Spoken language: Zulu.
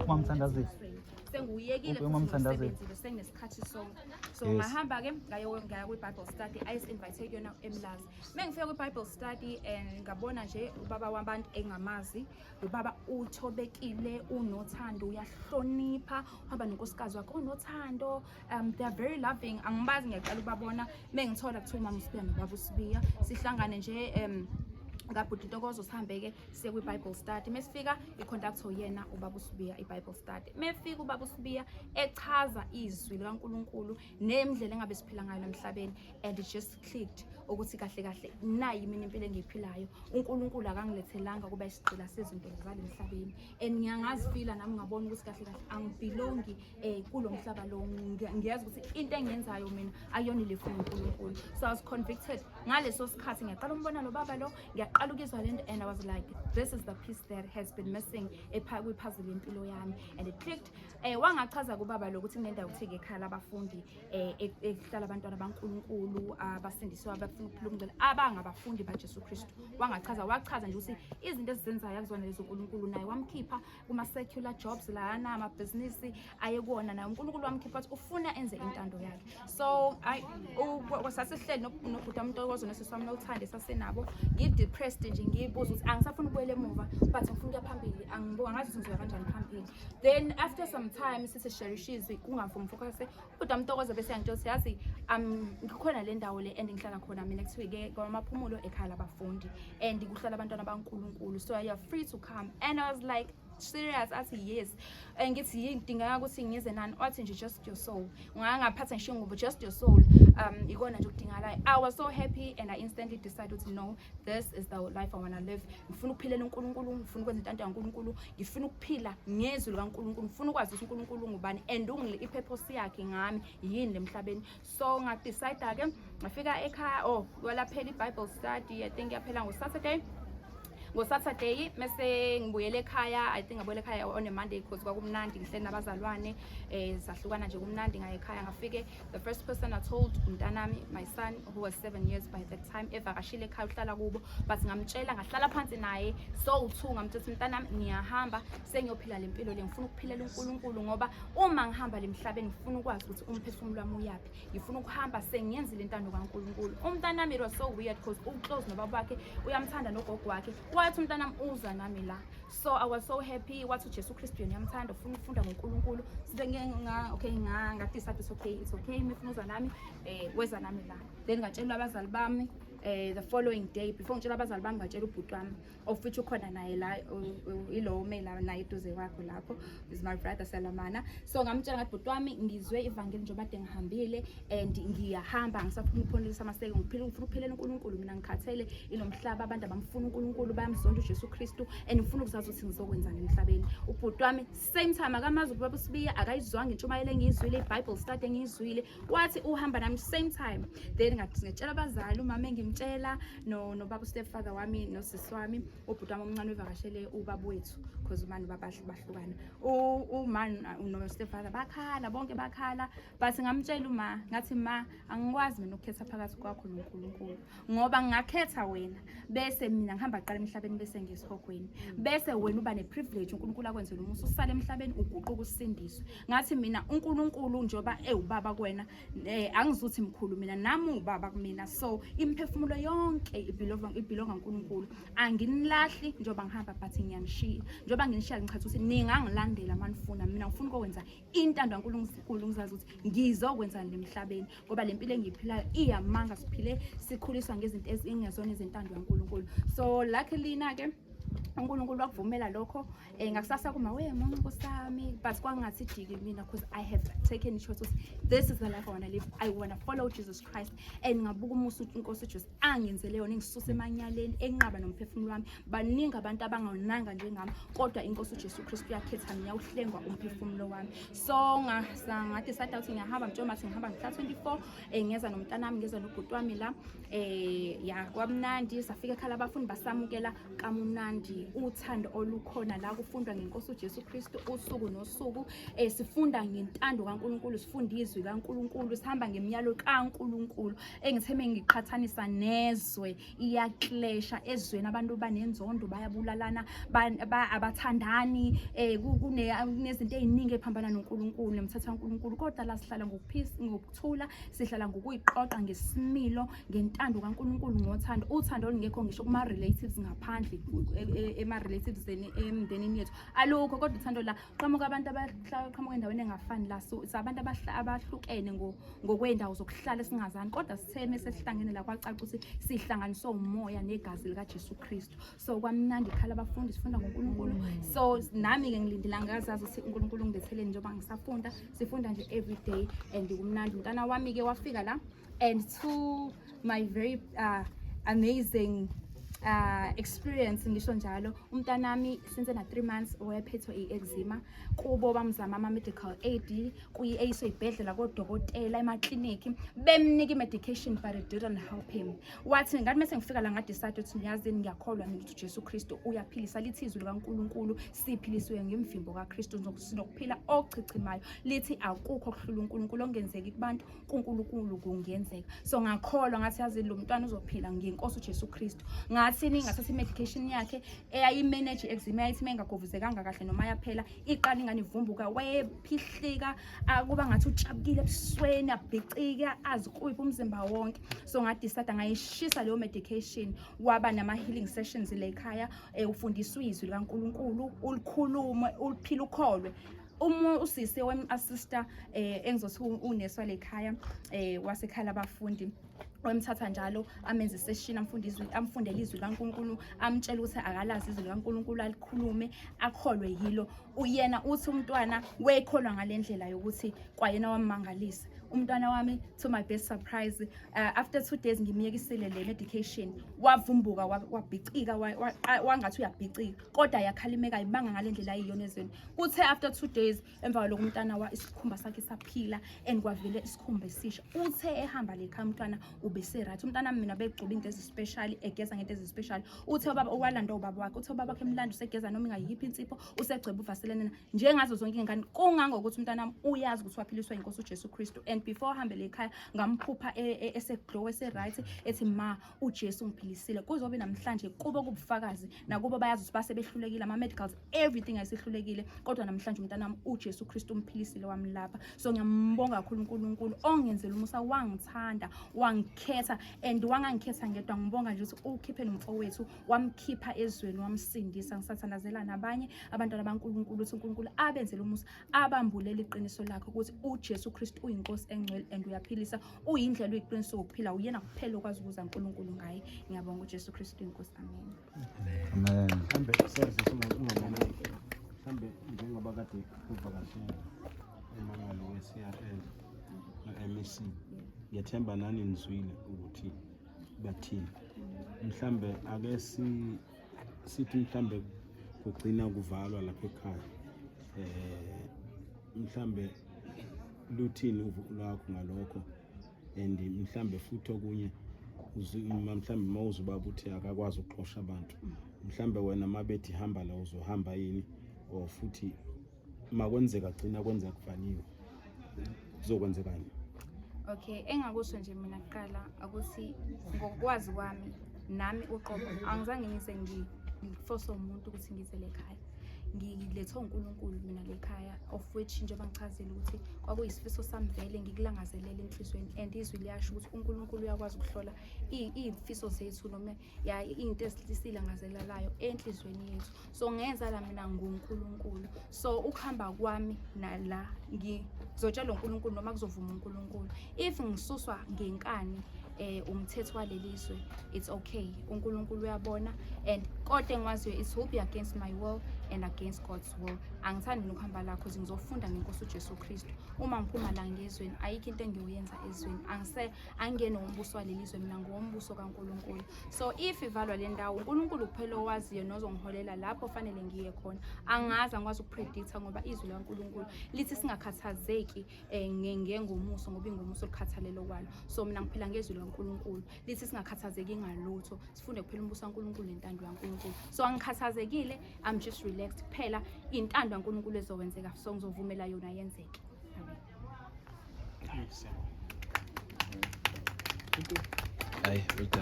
Umamthandazeli. Senguyekile. Uphi umamthandazeli? Futhi senginesikhathi sonke, so ngahamba ke, ngaya kwi-Bible study ayisi-invite kuyona eMlazi. Uma ngifika kwi-Bible study and ngabona nje ubaba wabantu engamazi. Lo baba uthobekile, unothando, uyahlonipha, uhamba nonkosikazi wakhe unothando. They are very loving. Angibazi, ngiyaqala ukubabona. Mengithola kuthiwa umama uSibiya nobaba uSibiya, sihlangane nje ngabhuti Ntokozo, sihambe-ke siye kwi-Bible study. Mesifika, i-conductor yena ubaba uSibiya i-Bible study. Mefika ubaba uSibiya echaza izwi likaNkulunkulu nendlela engabe siphila ngayo emhlabeni, and it just clicked ukuthi kahle kahle nayi mina impilo engiyiphilayo. UNkulunkulu akangilethelanga kuba isigqila sezinto zale emhlabeni, and ngiyangazifila nami, ngabona ukuthi kahle kahle angibelongi kulo mhlaba lo. Ngiyazi ukuthi into engiyenzayo mina ayona le funa uNkulunkulu. So I was convicted ngaleso sikhathi. Ngiyaqala umbona lo baba lo, ngiyaqala ukuzwa lento, and I was like, this is the piece that has been missing kwi-puzzle yempilo yami, and it clicked. Wangachaza kubaba lo ukuthi kunendawo kuthi ekhaya labafundi, ekuhlala abantwana baNkulunkulu abasindisiwe, abafuna ukuphila umngcele, abangabafundi baJesu Kristu. Wangachaza, wachaza nje ukuthi izinto ezizenzayo akuzona lezo uNkulunkulu. Naye wamkhipha kuma-secular jobs lana, amabhizinisi ayekuwona, naye uNkulunkulu wamkhipha, wathi ufuna enze intando yakhe. So sasihleli nobhuti wami uNtokozo nosisi wami Nothando, sasinabo. Ngi-depressed nje, ngiyibuza ukuthi angisafuni ukubuyela emuva, but ngifuna ukuya phambili. Angibuka ngazi ukuthi ngizoya kanjani phambili. Then after some time sithi share izwi, kungavumi focus, ubhuti wami uNtokozo bese yangitshela ukuthi, yazi, ngikhona le ndawo le and ngihlala khona mina, kuthiwe-ke kwaMaphumulo, ekhaya labafundi, and kuhlala abantwana baNkulunkulu, so you are free to come. And I was like, serious? Athi yes. Ngithi yini kudingeka ukuthi ngize nani? Wathi nje just your soul, ungangaphatha ngisho ingubo, just your soul, ikona nje okudingakalayo. I was so happy and I instantly decided ukuthi no, this is the life I wanna live. Ngifuna ukuphilela uNkulunkulu, ngifuna ukwenza intando kaNkulunkulu, ngifuna ukuphila ngezwi likaNkulunkulu, ngifuna ukwazi ukuthi uNkulunkulu ungubani and i-purpose yakhe ngami yini lemhlabeni. So ngadecide ke, ngafika ekhaya. Oh, walaphela i-Bible study, I think yaphela ngo-Saturday. Ngo-Saturday mese ngibuyele ekhaya. I think ngabuyela ekhaya on a Monday because kwakumnandi, ngihleli nabazalwane, sahlukana nje kumnandi. Ngaye ekhaya, ngafike, the first person I told, umntanami, my son who was 7 years by that time, evakashile ekhaya, uhlala kubo, but ngamtshela, ngahlala phansi naye so two, ngamtshela ukuthi mntanami, ngiyahamba, sengiyophila le mpilo le, ngifuna ukuphilela uNkulunkulu, ngoba uma ngihamba le mhlabeni ngifuna ukwazi ukuthi umphefumulo wami uyaphi. Ngifuna ukuhamba sengiyenzile intando kaNkulunkulu. Umntanami, it was so weird because uclose nobaba wakhe, uyamthanda nogogo wakhe, wathi umntanami uza nami la. So I was so happy. Wathi uJesu Kristu yena uyamthanda, ufuna ukufunda ngoNkulunkulu. Sibe nga okay, nga decide it's okay, it's okay, mifuna uza nami, weza nami la. Then ngatshela abazali bami the following day. Before ngitshela abazali bami, ngatshela ubhuti wami, of which ukhona naye la, ilo mela naye eduze kwakho lapho, is my brother Salamana. So ngamtshela, ngathi, bhuti wami, ngizwe ivangeli njengoba kade ngihambile and ngiyahamba, angisafuni ukuphonelisa amaseko, ngiphila, ngifuna ukuphilela uNkulunkulu mina. Ngikhathele inomhlaba, abantu abamfuna uNkulunkulu, bayamzonda uJesu Kristu, and ngifuna ukuzazi ukuthi ngizokwenzani emhlabeni. Ubhuti wami same time akamazi ubaba uSibiya, akayizwanga intshumayelo engiyizwile, i-Bible study engiyizwile, wathi uhamba nami same time. Then ngathi ngitshela abazali, umama engimtshela no nobaba, stepfather wami, nosisi wami. Ubhuti wami omncane uvakashele ubaba wethu because umani ubaba bahlukana. Uma no stepfather bakhala bonke, bakhala, but ngamtshela uma, ngathi, ma, angikwazi mina ukukhetha phakathi kwakho noNkulunkulu, ngoba ngingakhetha wena bese mina ngihamba kuqala emhlabeni, bese ngisihogweni, bese wena uba neprivilege, uNkulunkulu akwenzele umusa, usale emhlabeni, uguquke, usindiswe. Ngathi mina uNkulunkulu njengoba ewubaba kuwena, angizuthi mkhulu mina, nami ubaba kumina, so imiphefumulo yonke ibelonga uNkulunkulu. Anginilahli njengoba ngihamba, but ngiyanishiya. Njengoba nginishiya, ngichaza ukuthi ningangilandela manifuna. Mina ngifuna ukwenza intando kaNkulunkulu, ngizazi ukuthi ngizokwenzani emhlabeni, ngoba le mpilo engiyiphilayo iyamanga. Siphile sikhuliswa ngezinto ezingezona izintando kaNkulunkulu. So luckily na ke uNkulunkulu wakuvumela lokho. Ngakusasa kuma we muncu sami, but kwangathi jiki mina because I have taken choice ukuthi this is the life I want to live. I want to follow Jesus Christ, and ngabuka umusa inkosi uJesu angenzele yona, engisuse emanyaleni, enqaba nomphefumulo wami. Baningi abantu abangawunanga njengami, kodwa inkosi uJesu Kristu uyakhetha mina, uhlengwa umphefumulo wami. So ngathi sada ukuthi ngiyahamba, mtshela mathi ngihamba ngihla 24, ngeza nomntanami, ngeza nobhuti wami la. Ya, kwamnandi. Safika ekhaya abafundi, basamukela kamunandi. Uthando olukhona la, kufundwa ngenkosi uJesu Kristu usuku nosuku. Sifunda ngentando kaNkulunkulu, sifunda izwi kaNkulunkulu, sihamba ngemiyalo kaNkulunkulu. Engithe mengiqhathanisa nezwe, iyaclasha. Ezweni abantu banenzondo, bayabulalana, abathandani, kunezinto ey'ningi ey'phambana noNkulunkulu nomthetho kaNkulunkulu. Kodwa la sihlala ngokuphisa, ngokuthula, sihlala ngokuyiqoqa ngesimilo, ngentando kaNkulunkulu, ngothando, uthando olungekho ngisho kuma-relatives ngaphandle, ema-relatives emndenini yethu alukho. Kodwa uthando la qhamuka abantu abaqhamuka endaweni engafani la, so sabantu abahlukene ngokwey'ndawo zokuhlala esingazani, kodwa sitheme sesihlangene la, kwacaca ukuthi sihlanganiswe umoya negazi likaJesu Kristu. So kwamnandi ikhala abafundi, sifunda ngoNkulunkulu. So nami-ke ngilindile, angazazi ukuthi uNkulunkulu ungiletheleni njengoba ngisafunda. Sifunda nje every day and kumnandi. Umntana wami-ke wafika la, and to my very amazing experience, ngisho njalo, umntanami since ena 3 months wayephethwe i-eczema. Kubo bamzama ama-medical aid, eyiswe ey'bhedlela, kodokotela, emaklinikhi, bemnika i-medication, but it didn't help him. Wathi ngathi mese ngifika la, ngadecide ukuthi ngiyazini, ngiyakholwa mina ukuthi uJesu Kristu uyaphilisa. Lithi izwi likaNkulunkulu siphilisiwe ngemvimbo kaKristu, sinokuphila okuchichimayo. Lithi akukho okuhlula uNkulunkulu, okungenzeki kubantu kuNkulunkulu kungenzeka. So ngakholwa, ngathi yazini, lo mntwana uzophila ngenkosi uJesu Kristu. Ngathini, ngathatha i-medication yakhe eyayimanage i-eczema, yayithi uma engagovuzekanga kahle noma yaphela, iqala ingane ivumbuka, wayephihlika, kuba ngathi utshabukile ebusweni, abhicike, azikwiphe umzimba wonke. So ngadecide ngayishisa leyo medication. Waba nama-healing sessions le ekhaya, ufundiswa izwi likaNkulunkulu, ulikhulume, uliphile, ukholwe. Uma usisi wem-assista, engizothi unesi walekhaya, wasekhaya labafundi, wemthatha njalo amenze isession, amfunde izwi, amfundele izwi likaNkulunkulu, amtshele ukuthi akalazi izwi likaNkulunkulu, alikhulume, akholwe yilo. Uyena uthi umntwana wekholwa ngale ndlela yokuthi kwayena wammangalisa umntwana wami. To my best surprise, after 2 days ngimyekisile le medication, wavumbuka, wabhicika, wangathi uyabhicika, kodwa yakhalimeka, ayibanga ngale ndlela ayiyona ezweni. Kuthe after 2 days emva kwalokho, umntwana wa isikhumba sakhe saphila and kwavele isikhumba esisha. Uthe ehamba lekhaya, umntwana ubese-right. Umntwana mina begcoba into ezispecial, egeza ngento ezispecial. Uthe ubaba owalanda ubaba wakhe, uthe ubaba wakhe emlando usegeza noma ingayiphi insipho, usegcweba uvaseline njengazo zonke iy'ngane, kungangokuthi umntwana wami uyazi ukuthi waphiliswa inkosi uJesu Kristu. And before ahambe lekhaya, ngamphupha eseglow, ese-right, ethi, "Ma, uJesu ungiphilisile." Kuzobe namhlanje kube kubufakazi nakubo, bayazi ukuthi base behlulekile ama-medicals, everything ayisehlulekile, kodwa namhlanje umntana wami uJesu Kristu umphilisile, wamlapha. So ngiyambonga kakhulu uNkulunkulu ongenzela umusa, wangithanda, wangikhetha, and wangangikhetha ngedwa. Ngibonga nje ukuthi ukhiphe nomfowethu, wamkhipha ezweni, wamsindisa. Ngisathandazela nabanye abantwana baNkulunkulu ukuthi uNkulunkulu abenzele umusa, abambulele iqiniso lakhe ukuthi uJesu Kristu uyinkosi engcwele and uyaphilisa, uyindlela, uyiqiniso, ukuphila, uyena kuphela okwazi ukuza uNkulunkulu ngaye. Ngiyabonga, uJesu Kristu uyinkosi, amen. Amen. Mhlambe seze ungabaleki, mhlambe njengoba kade kuvakashela umangalo we-CRL no-MEC, ngiyathemba nani nizwile ukuthi bathini. Mhlambe ake sithi mhlambe kugcina kuvalwa lapha ekhaya, mhlambe luthini uvo lwakho ngalokho? And mhlambe futhi okunye, mhlambe mawuze ubaba uthi akakwazi ukuxosha abantu, mhlambe wena mabethi hamba la, uzohamba yini? Or futhi makwenzeka gcina kwenzeka kuvaliwe, kuzokwenzekani? Okay, engakusho nje mina kuqala ukuthi ngokwazi kwami nami uqobo, angizange ngize ngiforce umuntu ukuthi ngize le ekhaya. Ngilethwe uNkulunkulu mina le ekhaya, of which njengoba ngichazile ukuthi kwakuyisifiso sami vele, ngikulangazelela enhliziyweni, and izwi liyasho ukuthi uNkulunkulu uyakwazi ukuhlola iy'fiso zethu noma ya iy'nto esilangazelelayo enhliziyweni yethu. So ngenza la mina nguNkulunkulu. So ukuhamba kwami nala, ngizotshela uNkulunkulu noma kuzovuma uNkulunkulu. If ngisuswa ngenkani umthetho walelizwe, it's okay, uNkulunkulu uyabona. And kodwa engikwaziyo, it will be against my will. and against God's will. Angithandi mina ukuhamba la cause ngizofunda ngenkosi uJesu Kristu. Uma ngiphuma la ngezweni, ayikho into engiyoyenza ezweni. Angise angene umbuso waleli zwe, mina ngowombuso kaNkulunkulu. So if ivalwa le ndawo, uNkulunkulu kuphela owaziyo nozongiholela lapho fanele ngiye khona. Angazi, angikwazi ukupredicta ngoba izwi likaNkulunkulu lithi singakhathazeki ngengomuso ngoba ingomuso likhathalelo kwalo. So mina ngiphila ngezwi likaNkulunkulu, lithi singakhathazeki ngalutho, sifunde kuphela umbuso kaNkulunkulu nentando kaNkulunkulu. So angikhathazekile, I'm just relaxed kuphela, intando kaNkulunkulu ezokwenzeka, so ngizovumela yona yenzeke. Amen. Hayi, well done.